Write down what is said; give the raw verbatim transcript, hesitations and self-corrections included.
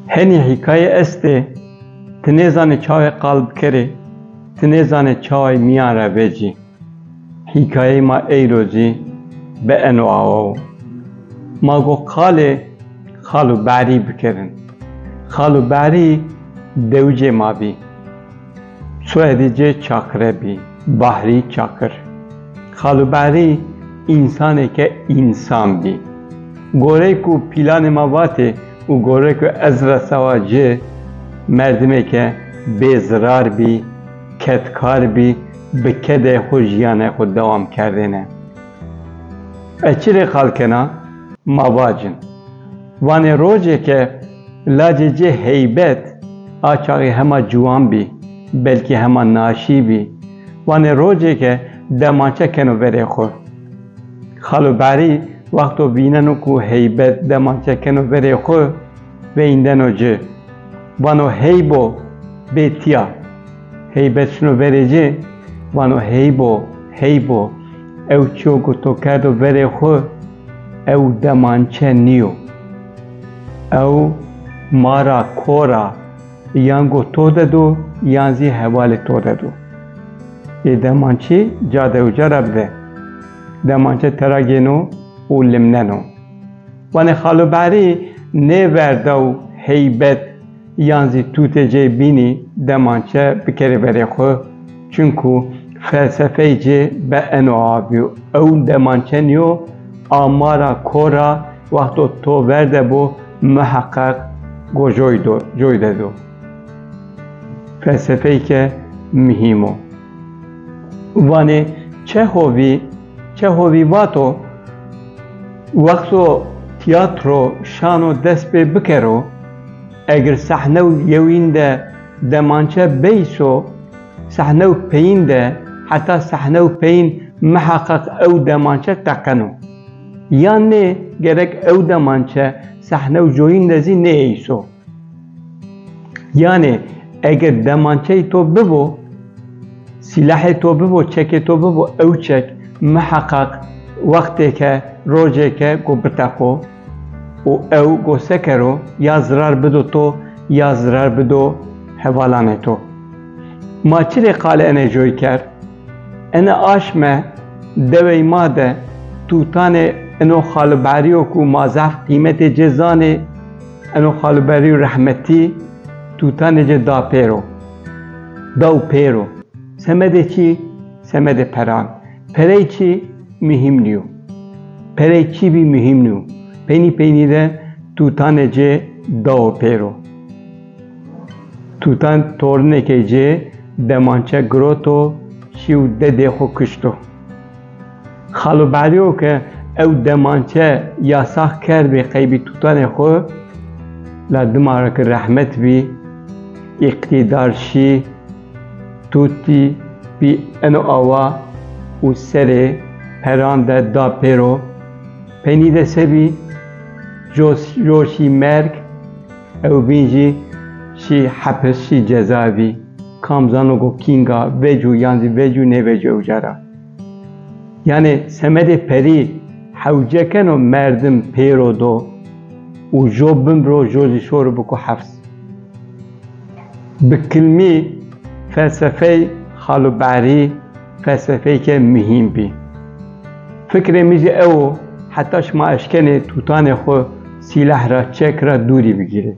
Henî hîkayê estê, ti nêzanê çawê qal bikerê, ti nêzanê çawê miyan re vecî. Hîkayeyê ma eyro jî bi eno awa wo. Ma got qalê Xalo Berî bikirin. Xalo Berî dewicê ma bî. Soyedê cê Çaqire bî, Bahrî Çaqir. Xalo Berî însanêke însan bî. Goreyê ku pîlanê ma vatê û goreyê ku ez resawa ci, merdimêke bê zirar bî, kedkar bî, bi kedê xwe jiyanê xwe dewam kerdêne. Ez çi rê qal kena? Ma vacin. Vanê rojeke lacê cê Heybet, a çaxê hema ciwan bî, belkî hema naşî bî. Vanê rojeke demançe keno verê xwe. Xalo Berî wexto vîneno ku Heybet demançe keno verê xwe, veyndeno ci. Vano, "Heybo, bê tiya." Heybet şino verê ci, vano, "Heybo, Heybo, ew çiyo ku to kerdo verê xwe, ew demançe nîyo. Ew mara kor a, yan go to de do, yan zî hevalê to de do. Ê demançî ca dewca re bide. Demançe te ra gêno û limneno." Vanê Xalo Berî nêverda û Heybet yan zî tûtê cê bînî demançe bikerê verê xwe, çunku felsefeyê cê be eno avî û ew demançe nîyo, a mara kor a, wexto to verde bo, miheqeq go joy do, joy de do. Felsefeyke muhîm o. Vanê Çehovî, Çehovî vato, wexto tiyatro, şano dest pê bikero, eger sehne û yewîn de demançe beyso, sehne û peyîn de, heta sehne û peyîn miheqeq ew demançe teqeno. Yan nê gerek ew demançe sehne û joyîn de zî neyeyso. Yanê eger demançeyê to bibo, sîlehê to bibo, çekê to bibo, ew çek miheqeq wextêke, rojêke ku biteqo û ew go sekero, ya zirar bido to, ya zirar bido hevalanê to. Ma çi rê qalê ene joy kerd? Ene aşme dewey ma de tûtanê eno Xalo Berîyo ku ma zehf qîmetê cê zanê, eno Xalo Berîyo rehmetî tûtanê cê da pêro. Da û pêro. Semedê çi? Semedê peran. Perey çi? Muhîm nîyo. Perey çi bî muhîm nîyo. Peynî peynî de tûtanê cê da û pêro. Tûtan torinekê cê demançe giroto, şî û dedê xwe kuşto. Xalo Berîyo ke ew demançe yasax kerdbî qeybî tûtanê xwe, la dima re ke rehmet bî, îqtîdar şî, tûtî bî eno awa û serê peran de da pêro. Peynî de se bî? Jo, jo şî merg, ew bîn jî şî hepis, şî cezayevî. Kam zano ku kînga vecû yan zî vecû nêvecû ew cara. Yanê semedê perî hewce keno merdim pêro do û jo bimro, jo zî şoro biko heps. Bi kilmî felsefey Xalo Berî felsefeyke muhîm bî. Fikrê min jî ew o, heta şima eşkenê tûtanê xwe sîleh re, çek re dûrî bigîrê.